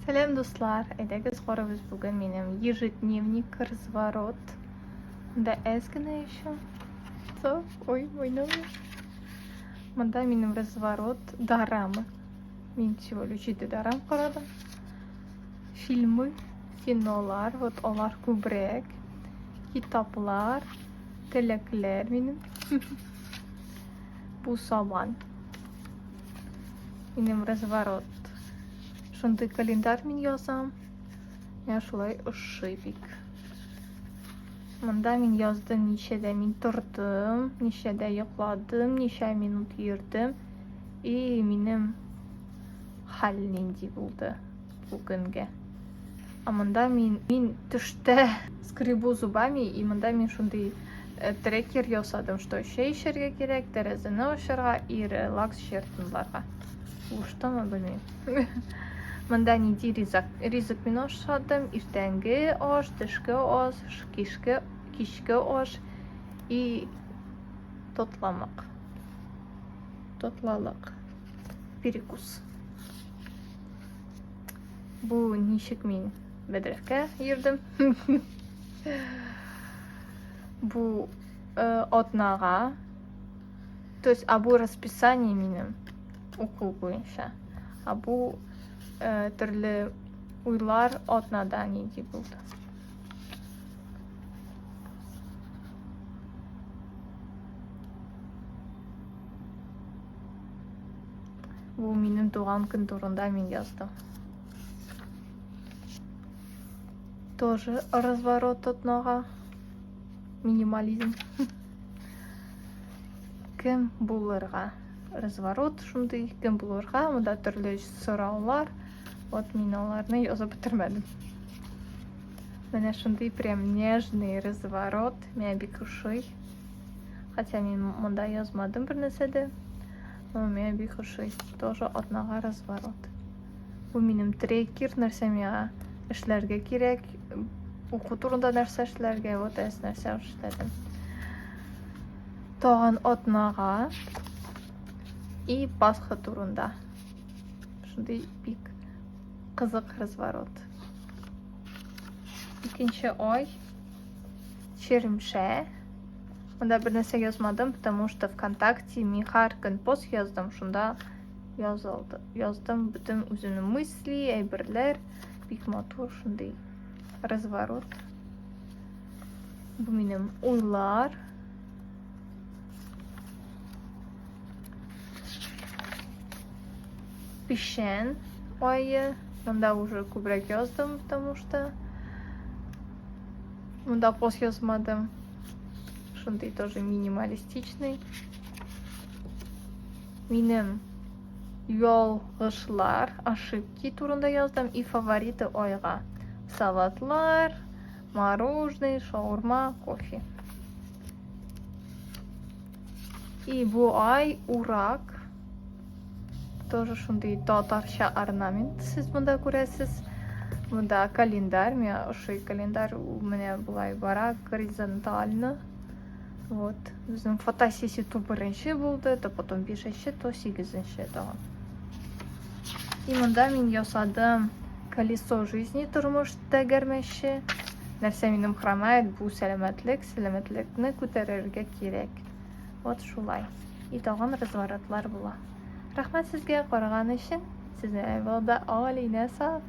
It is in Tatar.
Сәлам, дуслар! Әйдәгез карыйбыз бүген минем ежедневник разворот. Монда әз генә еще. So, ой, мой номер. Монда минем разворот дорамы. Мин всего лишь 7 дорам карадым. Фильмы, кинолар, вот алар күбрәк. Китаплар, теләкләр минем. Бу сабан. Минем разворот. Шундый календарь мин язам. Миңа шулай ошый бик. Монда мин яздым, ничәдә мин тордым, ничәдә йокладым, ничә минут йөрдем. И минем хәл нинди булды бүгенгә. А монда мин төштә скребу зубами, и монда мин шундый трекер ясадым, что чәй эчәргә кирәк, тәрәзәне ачарга и релакс чертынларга. Уштымы, белмим. Монда нинди ризык, ризык мин ашадым, иртәнге аш, төшке аш, кичке аш и тотламак. Тотлалык. Перекус. Бу ничек мин бәдрәфкә йөрдем. Бу атнага, то есть, а бу расписание минем уку буенча. А бу төрле уйлар атнада нинди булды. Бу минем туган көн турында мин яздым. Тоже разворот атнага. Минимализм. Кем булырга? Разворот шундый, кем булырга? Монда төрле сораулар. Вот мин аларны язып бетермәдем. Менә шундый прям нежный разворот. Миңа бик ошый. Хотя мин монда язмадым бер нәрсә дә. Но миңа бик ошый. Тоже атнага разворот. Бу минем трекер, нәрсә миңа эшләргә кирәк, уку турында нәрсә эшләргә, вот әз нәрсә эшләдем. Тагын атнага и Пасха турында. Шундый бик кызык разворот. Икенче ай Черемшә. Монда бер нәрсә язмадым, потому что ВКонтакте мин һәр көн пост яздым, шунда язылды. Яздым бөтен үземнең мысли, әйберләр. Бик матур шундый разворот. Бу минем уйлар. Печән ае. Монда уже күбрәк яздым, потому что монда пост язмадым. Шундый тоже минималистичный. Минем ялгышлар, ошибки турында яздым и фавориты айга. Салатлар, мороженое, шаурма, кофе. И бу ай урак. Тоже шундый татарча орнамент сез монда күрәсез. Монда календарь, миңа ошый календарь, ул менә болай бара горизонтально. Вот. Безнең фотосессия то беренче булды, то потом бишенче, то сигезенче тагын. И монда мин ясадым колесо жизни тормыш тәгәрмәче. Нәрсә минем хромает, бу сәламәтлек, сәламәтлекне күтәрергә кирәк. Вот шулай. И тагын разворотлар була. Рәхмәт сезгә караган өчен. Сезне Айвалда Алинә Саф.